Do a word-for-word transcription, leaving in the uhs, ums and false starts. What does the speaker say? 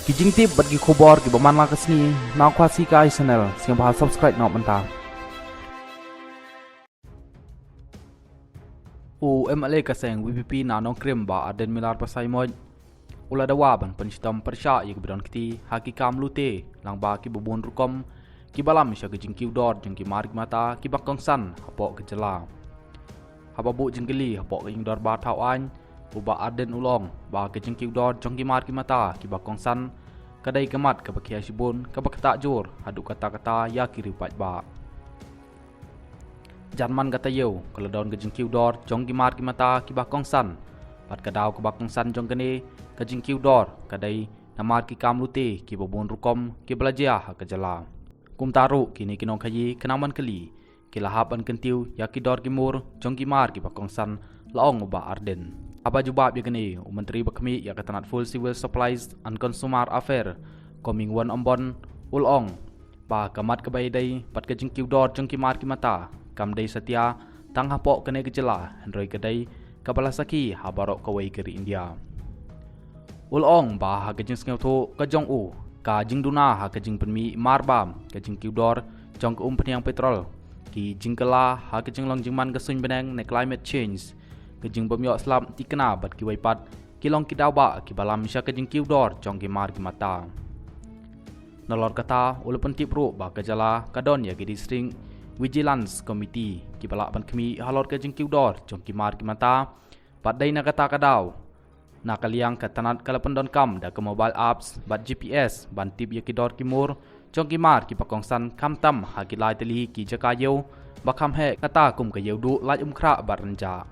Ki jingtip bad ki khubor kiba man la ka sngi na Khasi Kai Channel, sngewbha subscribe noh mynta. U M L A ka seng V P P na Nongkrem Bah Ardent Miller Basaiawmoit u la dawa ban pynshitom pyrshah ïa kiba don kti ha ki kam lute lyngba kiba bun rukom kiba lam sha ka jingkiew dor jong ki mar ki mata kiba kongsan hapoh ka jylla. Haba buh jingkylli hapoh ka ïing dorbar thaw aiñ, u Bah Ardent u la ong ba ka jingkiew dor jong ki mar ki mata kiba kongsan ka dei ka mat kaba khia shibun kaba ktah jur haduh katta katta ïa ki riew paidbah. Jan man ka taïew ka la don ka jingkiew dor jong ki mar ki mata kiba kongsan. Bad ka daw kaba kongsan jong kane ka jingkiew dor ka dei namar ki kam lute kiba bun rukom kiba la jia ha ka jylla. Kumta ruh kine ki nongkhaïi khnang ban kylli ki la hap ban kyntiew ïa ki dor ki mur jong ki mar kiba kongsan, la ong u Bah Ardent. Haba jubab ïa kane, u Myntri ba khmih ïa ka tnat Food, Civil Supplies and Consumer Affairs, Comingone Ymbon, u la ong ba ka mat kaba ïadei bad ka jingkiew dor jong ki mar ki mata kam dei satia tang hapoh kane ka jylla, hynrei ka dei kaba la sakhi ha baroh kawei ka ri India. U la ong ba ha ka jingsngewthuh ka jong u, ka jingduna ha ka jingpynmih marbam ka jingkiew dor jong ka umphniang petrol, ki jingkylla ha ka jinglong jingman ka suiñ bneng ne climate change, ka jingbym ïoh slap thikna bad kiwei pat ki long ki daw ba kiba lam sha ka jingkiew dor jong ki mar ki mata. Nalor kata, u la pyntip ruh ba ka jylla ka don ïa ki District Vigilance Committee kiba lah ban khmih halor ka jingkiew dor jong ki mar ki mata. Bad dei na kata ka daw, na ka liang ka tnat ka la pyndonkam da ka mobile apps bad G P S ban tip ïa ki dor ki mur jong ki mar kiba kongsan, khamtam ha ki lai tylli ki jaka ïew ba kham heh, kata kum ka Ïewduh, Laitumkhrah bad Rynjah.